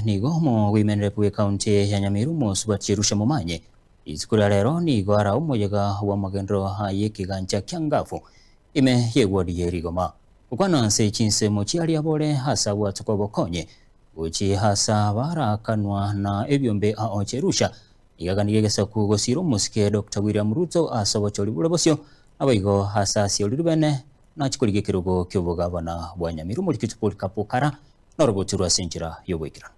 nigo omogoimenere bw'ecounty ya Nyamira omosubati Jerusha Momanyi rituko ria rero nigo ara omoyega bw'amagenderero ay'ekegancha kia Ngafu ime y'eward ye Rigoma. Gokwana ase chinsemo chiaria bore ase abwatuka obokonyi gochia ase abarakanwa na ebiombe ao Jerusha nigo aganirie egesaku gosiira omosike Doctor William Ruto ase obochori bore bosio naboigo ase asiorire bene Nachie korigia ekerogo ki'obogabana bwa Nyamira omorikiti Polycarp Okara norobotu rw'ase enchera y'oboikeranu.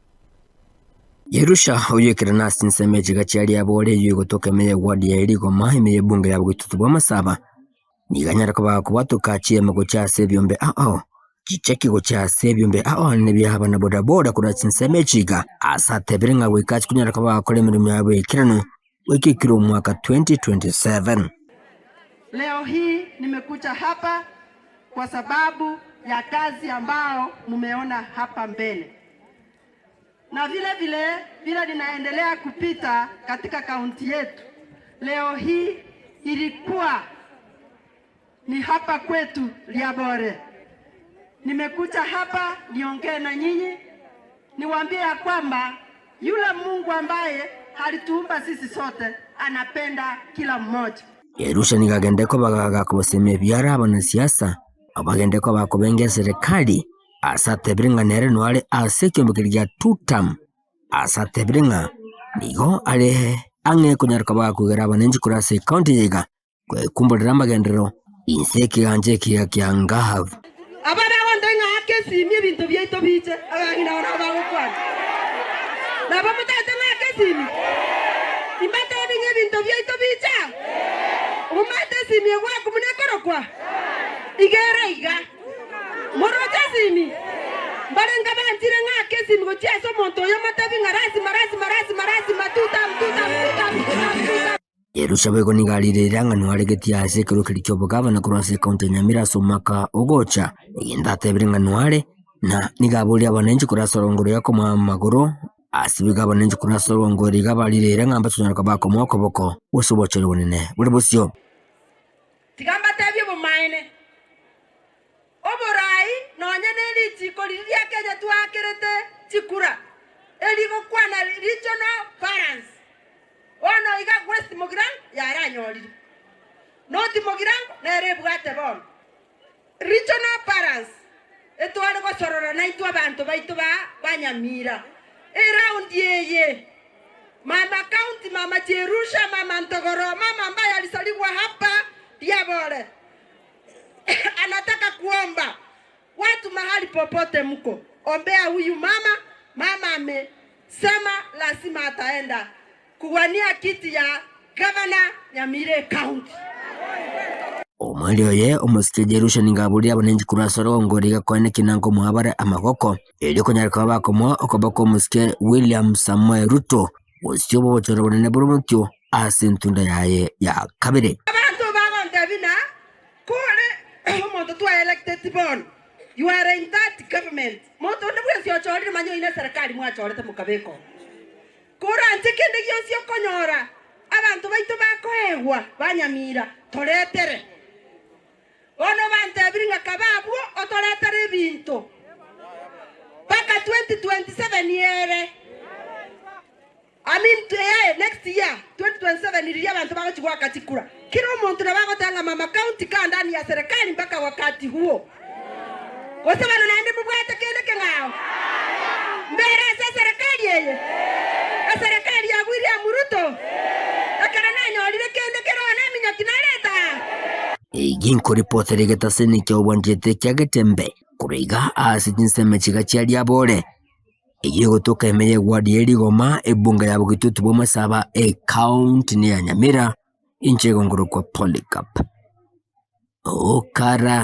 Yerusha oyoikerana ase chinsemo echiga chia riabore eyio egotoka ime y'eward ya Erigoma ime y'ebunge ya Bogetutu bw'Amasaba, nigo anyare koba gakobwatoka chieme gochia ase ebiombe ao ao, chicheki gochia ase ebiombe ao ao nebia abana bodaboda korwa chinsemo echiga, ase atebire ng'a goika achie konyara koba gakora emeremo ya boikeranu. Goika ekero omwaka 2027. Leo hii nimekuja hapa kwa sababu ya kazi ambao mumeona hapa mbele, na vile vile vile ninaendelea kupita katika kaunti yetu. Leo hii ilikuwa ni hapa kwetu Liabore. Nimekuja hapa niongee na nyinyi, niwaambie ya kwamba yule Mungu ambaye alituumba sisi sote anapenda kila mmoja. Erusha nigo agende koba gakobasemia ebiara abanasiasa abwo bagende koba bakobenga eserekari ase atebire ng'a nere noare are ase ekiombe keria gia two term ase atebire ng'a nigo are ang'e konyara koba gakoigera abananchi korwa ase ecounty eye iga. Gwekumborera amagenderero inse y'ekegancha ekiya kia Ngahabu. Aba bagontebia ng'a aka esimi ebinto biaito biche, abang'ina aba nabo bagokwana. Nabo motagete ng'a ake esimi? Imbatebi ng'a ebinto biaito biche aa? Omanyete esimi egwakwa buna ekorokwa? Iga ere iga. Moroche esimi? Mbarenge banchire ng'a ake esimi gochia ase omonto oyo motebi ng'a rasima rasima rasima rasima tutam tutam tutam tutam tutam. Yerusha boigo nigo arireire ng'a noaregetie ase ekerogo keria ki'obogavana korwa ase ekaunti ya Nyamira ase omwaka ogocha, egento atebire ng'a noare, na nigo aborie abananchi korwa ase orongo roria komoa amagoro, ase boigo abananchi korwa ase orongo oro iga barireire ng'a mbachonyore koba bakomoa okoboko gose obochori bonene bore bosio. Tiga mbatebie obomaene, Oborai nonya ne richiiko riria ria Kenya twaakerete chikura, erigokwana regional balance. Bono iga West Mugirango yaranyorire, North Mugirango nere ebwate bono. Regional balance etware gosorora naintwe abanto baito ba ba Nyamira. Eround eye Mama County, Mama Jerusha, Mama Ntogoro, Mama ambaye alisaliwa hapa Riabore. Anataka kuomba watu mahali popote mko, ombea huyu mama. Mama amesema lazima ataenda kuwania kiti ya gavana Nyamira County. Omweri oye omosike Jerusha nigo aborie abanenchi korwa ase orogongo riga koeneki na nkomoa bare amagoko, erio konyara koba bakomoa okoba kw'omosike William Samoei Ruto gose obobochore bonene bw'omotio ase entunda yaye ya kabere. Abanto bagontebia na kore omonto twa electeti bono, you are in that government, monto onde bwensi ochorire manya oyio neserekari mwachorete mokabeka oo. Koranche kende gionsi okonyora abanto baito bakoegwa banyamira toretere. Bono bantebirie ng'a kabe abwo otoretere ebinto mpaka 2027 ere. I mean eh, next year 2027 riria abanto bagochia goaka chikura, kera omonto nabo agoteba ng'a mama county kaa ndani ya serikali mpaka wakati huo. Gose bono naende mobwate kende keng'ao? Mbere ase eserekari eye, eserekari ya William Ruto, ekero nanyorire kende kere one eminyoki narete aa. Eyio nkoripotera egetaseni kia obwanchete kia Getembe korwa iga ase chinsemo chiga chia Riabore. Eyio egotoka ime y'eward ye Rigoma, ebunge ya Bogitutu bw'Amasaba, ecounty ya Nyamira, inche igongorokwa Polycarp Okara.